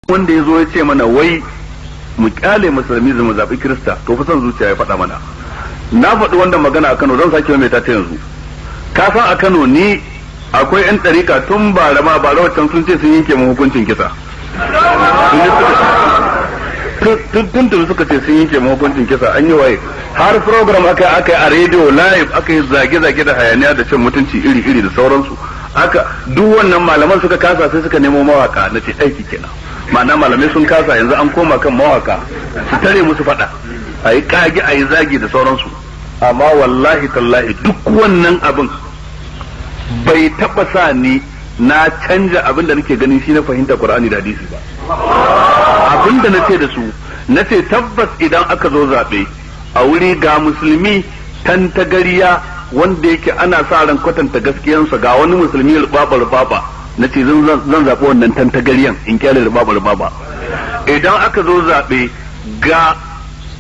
Wanda ya zo ya ce mana wai mu kyale musulmi mu zaɓi Kirista, to fa son zuciya ya faɗa mana. Na faɗi wannan magana a Kano, zan sake mai ta yanzu. Ka san a Kano ni akwai yan ɗarika tun bara ma bara wancan sun ce sun yanke mu hukuncin kisa. Tun suka ce sun yanke mu hukuncin kisa, an yi waye. Har program aka yi a rediyo live, aka yi zage-zage da hayaniya da cin mutunci iri-iri da sauransu. Aka duk wannan malaman suka kasa, sai suka nemo mawaka. Na ce aiki kenan. Ma'ana malamai sun kasa, yanzu an koma kan mawaka su tare musu fada, a yi kage, a yi zagi da sauransu. Amma wallahi tallahi duk wannan abin bai taba sa ni na canja abin da nake ganin shi na fahimta Qur'ani da hadisi ba. Abin da nace da su, nace tabbas idan aka zo zabe a wuri ga musulmi tantagariya wanda yake ana sa ran kwatanta gaskiyansa, ga wani musulmi rubaba rubaba, na ce zan zaɓi wannan tantagariyan in kyale rubaba rubaba. Idan aka zo zaɓe ga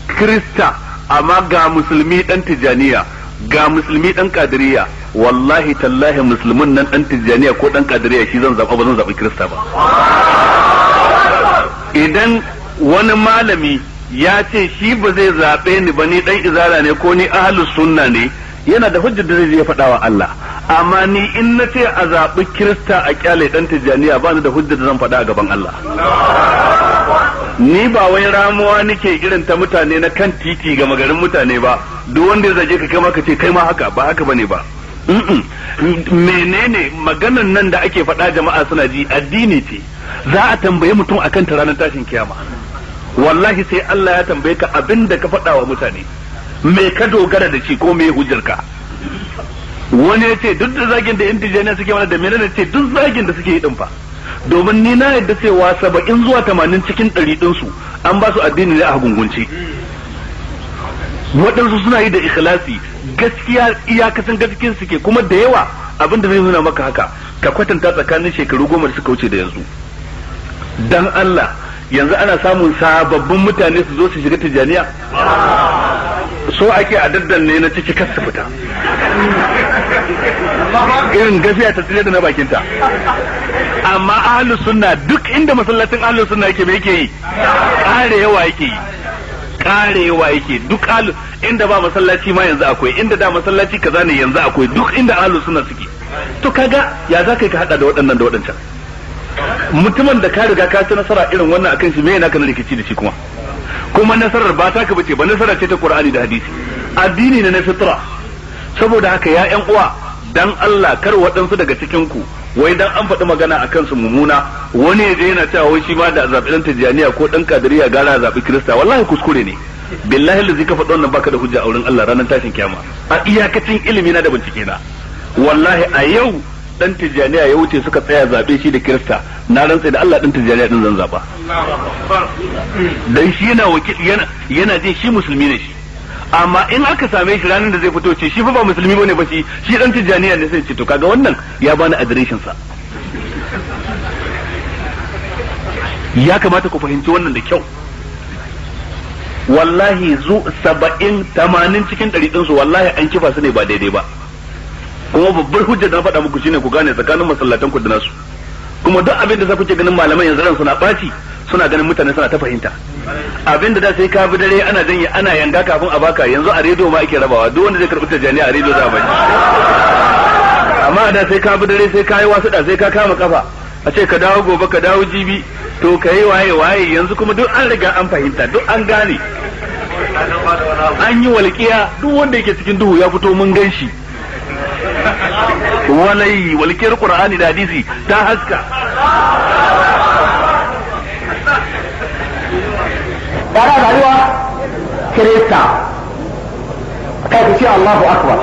Krista amma ga musulmi ɗan Tijjaniya, ga musulmi ɗan Kadiriya, wallahi tallahi musulmin nan ɗan Tijjaniya ko ɗan Kadiriya shi zan zaɓa, ba zan zaɓi Krista ba. Idan wani malami ya ce shi ba zai zaɓe ni ba, ni ɗan izala ne ko ni ahlus sunna ne, yana da hujjar da zai je faɗa wa Allah. Amma ni in na ce a zaɓi Kirista a kyale ɗan Tijjaniya, ba ni da hujjar da zan faɗa a gaban Allah. Ni ba wai ramuwa nake irin ta mutane na kan titi ga magarin mutane ba, duk wanda ya zage ka kai ma ka ce kai ma haka, ba haka bane ba. Menene maganan nan da ake faɗa jama'a suna ji, addini ce, za a tambaye mutum akan ta ranar tashin kiyama. Wallahi sai Allah ya tambaye ka abin da ka faɗa wa mutane, me ka dogara da shi ko me hujjarka. Wani ya ce duk da zagin da yan Tijjaniya suke mana da menene, ce duk zagin da suke yi din fa, domin ni na yadda cewa 70 zuwa 80 cikin 100 din su an ba su addini ne a gungunci. Waɗansu suna yi da ikhlasi, gaskiya iyakacin gaskiyar suke, kuma da yawa abin da zai nuna maka haka, ka kwatanta tsakanin shekaru 10 da suka wuce da yanzu. Dan Allah yanzu ana samun sababbin mutane su zo su shiga Tijjaniya, so ake a daddanne na ciki kar su fita, irin gafiya ta tsire da na bakinta. Amma ahlus sunna duk inda masallacin ahlus sunna yake, me yake yi? Kare yawa yake yi, kare yawa yake. Duk ahlu inda ba masallaci ma yanzu akwai, inda da masallaci kaza ne yanzu akwai, duk inda ahlus sunna suke. To kaga ya za ka hada da waɗannan da waɗancan? Mutumin da ka riga ka ci nasara irin wannan akan shi, me yana kana rikici da shi kuma? Kuma nasarar ba ta ka bace ba, nasara ce ta Qur'ani da hadisi, addini ne na fitra. Saboda haka ya ƴan uwa, dan Allah kar waɗansu daga cikin ku wai dan an faɗi magana akan su mumuna, wani ya je yana cewa wai shi ma da zaɓi ɗan Tijjaniya ko ɗan Kadiriya gara zaɓi Kirista. Wallahi kuskure ne, billahi lazi ka faɗi wannan baka da hujja a wurin Allah ranar tashin kiyama. A iyakacin ilimi na da bincike na, wallahi a yau dan Tijjaniya ya wuce suka tsaya zaɓe shi da Kirista, na rantsa da Allah dan Tijjaniya din zan zaba. Dan shi yana wakil, yana jin shi musulmi ne shi. Amma in aka same shi ranar da zai fito ce shi fa ba musulmi bane ba, shi dan Tijjaniya ne, sai ce to kaga wannan ya bani adireshin sa. Ya kamata ku fahimci wannan da kyau. Wallahi zu 70 80 cikin 100 din su wallahi an kifa su ne ba daidai ba. Kuma babbar hujjar da na faɗa muku shine ku gane tsakanin masallatan ku da nasu. Kuma duk abin da za ku ke ganin malaman yanzu ran suna ɓaci, suna ganin mutane suna ta fahimta. Abin da sai ka bi dare ana janye ana yanga kafin a baka, yanzu a rediyo ma ake rabawa, duk wanda zai karɓi Tijjaniya a rediyo za a baki. Amma da sai ka bi dare, sai ka yi wasuɗa, sai ka kama kafa, a ce ka dawo gobe, ka dawo jibi, to ka yi waye waye. Yanzu kuma duk an riga an fahimta, duk an gane, an yi walƙiya, duk wanda yake cikin duhu ya fito mun gan shi. Walai walƙiyar Qur'ani da hadisi ta haska. Bara rayuwa Kirista kai ku ce Allahu akbar.